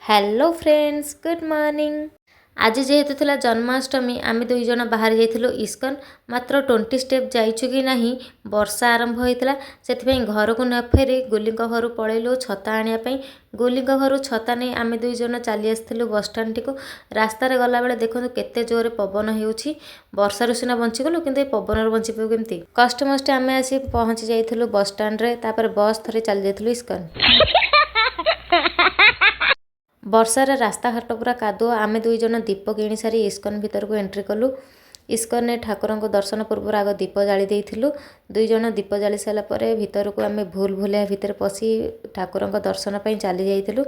Hello friends, good morning. ଆଜି ଯେହେତୁ ଥିଲା ଜନ୍ମାଷ୍ଟମୀ, ଆମେ ଦୁଇ ଜଣ ବାହାରି ଯାଇଥିଲୁ ଇସ୍କନ। ମାତ୍ର 20 ଷ୍ଟେପ୍ ଯାଇଛୁ କି ନାହିଁ, ବର୍ଷା ଆରମ୍ଭ ହୋଇଥିଲା। ସେଥିପାଇଁ ଘରକୁ ନ ଫେରି ଗୁଲିଙ୍କ ଘରୁ ପଳେଇଲୁ ଛତା ଆଣିବା ପାଇଁ। ଗୁଲିଙ୍କ ଘରୁ ଛତା ନେଇ ଆମେ ଦୁଇ ଜଣ ଚାଲି ଆସିଥିଲୁ ବସଷ୍ଟାଣ୍ଡଟିକୁ। ରାସ୍ତାରେ ଗଲାବେଳେ ଦେଖନ୍ତୁ କେତେ ଜୋରରେ ପବନ ହେଉଛି। ବର୍ଷାରୁ ସିନା ବଞ୍ଚିଗଲୁ, କିନ୍ତୁ ଏ ପବନରୁ ବଞ୍ଚିପାରିବୁ କେମିତି? କଷ୍ଟେ ମଷ୍ଟେ ଆମେ ଆସି ପହଞ୍ଚି ଯାଇଥିଲୁ ବସଷ୍ଟାଣ୍ଡରେ। ତାପରେ ବସ୍ ଧରି ଚାଲି ଯାଇଥିଲୁ ଇସ୍କନ। ବର୍ଷାରେ ରାସ୍ତାଘାଟ ପୁରା କାଦୁଅ। ଆମେ ଦୁଇ ଜଣ ଦୀପ କିଣି ସାରି ଇସ୍କନ ଭିତରକୁ ଏଣ୍ଟ୍ରି କଲୁ। ଇସ୍କନରେ ଠାକୁରଙ୍କ ଦର୍ଶନ ପୂର୍ବରୁ ଆଗ ଦୀପ ଜାଳି ଦେଇଥିଲୁ ଦୁଇ ଜଣ। ଦୀପ ଜାଳି ସାରିଲା ପରେ ଭିତରକୁ ଆମେ ଭୁଲ ଭୁଲିଆ ଭିତରେ ପଶି ଠାକୁରଙ୍କ ଦର୍ଶନ ପାଇଁ ଚାଲି ଯାଇଥିଲୁ।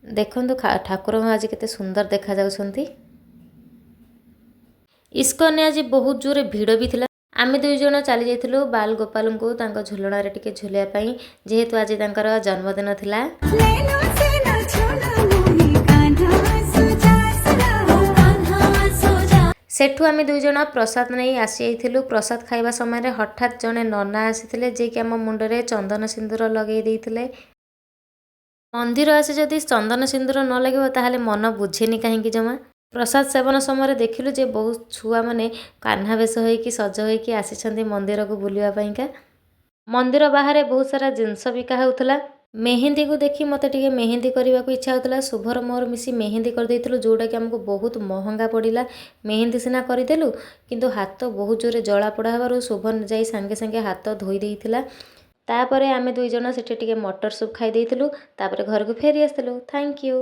ଦେଖନ୍ତୁ, ଠାକୁରଙ୍କ ଆଜି କେତେ ସୁନ୍ଦର ଦେଖାଯାଉଛନ୍ତି। ଇସ୍କନରେ ଆଜି ବହୁତ ଜୋରେ ଭିଡ଼ ବି ଥିଲା। ଆମେ ଦୁଇ ଜଣ ଚାଲି ଯାଇଥିଲୁ ବାଲ ଗୋପାଲଙ୍କୁ ତାଙ୍କ ଝୁଲଣାରେ ଟିକେ ଝୁଲିବା ପାଇଁ, ଯେହେତୁ ଆଜି ତାଙ୍କର ଜନ୍ମଦିନ ଥିଲା। नैनों से न छूना मोहे कान्हा, सो जा सदा कान्हा, सो जा। ସେଠୁ ଆମେ ଦୁଇ ଜଣ ପ୍ରସାଦ ନେଇ ଆସିଯାଇଥିଲୁ। ପ୍ରସାଦ ଖାଇବା ସମୟରେ ହଠାତ୍ ଜଣେ ନନା ଆସିଥିଲେ, ଯିଏକି ଆମ ମୁଣ୍ଡରେ ଚନ୍ଦନ ସିନ୍ଦୁର ଲଗେଇ ଦେଇଥିଲେ। ମନ୍ଦିର ଆସି ଯଦି ଚନ୍ଦନ ସିନ୍ଦୁର ନ ଲାଗିବ, ତାହେଲେ ମନ ବୁଝେନି କାହିଁକି ଜମା। ପ୍ରସାଦ ସେବନ ସମୟରେ ଦେଖିଲୁ ଯେ ବହୁତ ଛୁଆମାନେ କାହ୍ନା ବେଶ ହେଇକି, ସଜ ହେଇକି ଆସିଛନ୍ତି ମନ୍ଦିରକୁ ବୁଲିବା ପାଇଁକା। ମନ୍ଦିର ବାହାରେ ବହୁତ ସାରା ଜିନିଷ ବିକା ହେଉଥିଲା। ମେହେନ୍ଦୀକୁ ଦେଖି ମୋତେ ଟିକେ ମେହେନ୍ଦୀ କରିବାକୁ ଇଚ୍ଛା ହେଉଥିଲା। ଶୁଭର ମୋର ମିଶି ମେହେନ୍ଦୀ କରିଦେଇଥିଲୁ, ଯେଉଁଟାକି ଆମକୁ ବହୁତ ମହଙ୍ଗା ପଡ଼ିଲା। ମେହେନ୍ଦୀ ସିନା କରିଦେଲୁ, କିନ୍ତୁ ହାତ ବହୁତ ଜୋରେ ଜଳାପୋଡ଼ା ହେବାରୁ ଶୁଭ ଯାଇ ସାଙ୍ଗେ ସାଙ୍ଗେ ହାତ ଧୋଇ ଦେଇଥିଲା। ତାପରେ ଆମେ ଦୁଇ ଜଣ ସେଠି ଟିକେ ମଟର ସୁପ୍ ଖାଇ ଦେଇଥିଲୁ। ତାପରେ ଘରକୁ ଫେରି ଆସିଥିଲୁ। Thank you.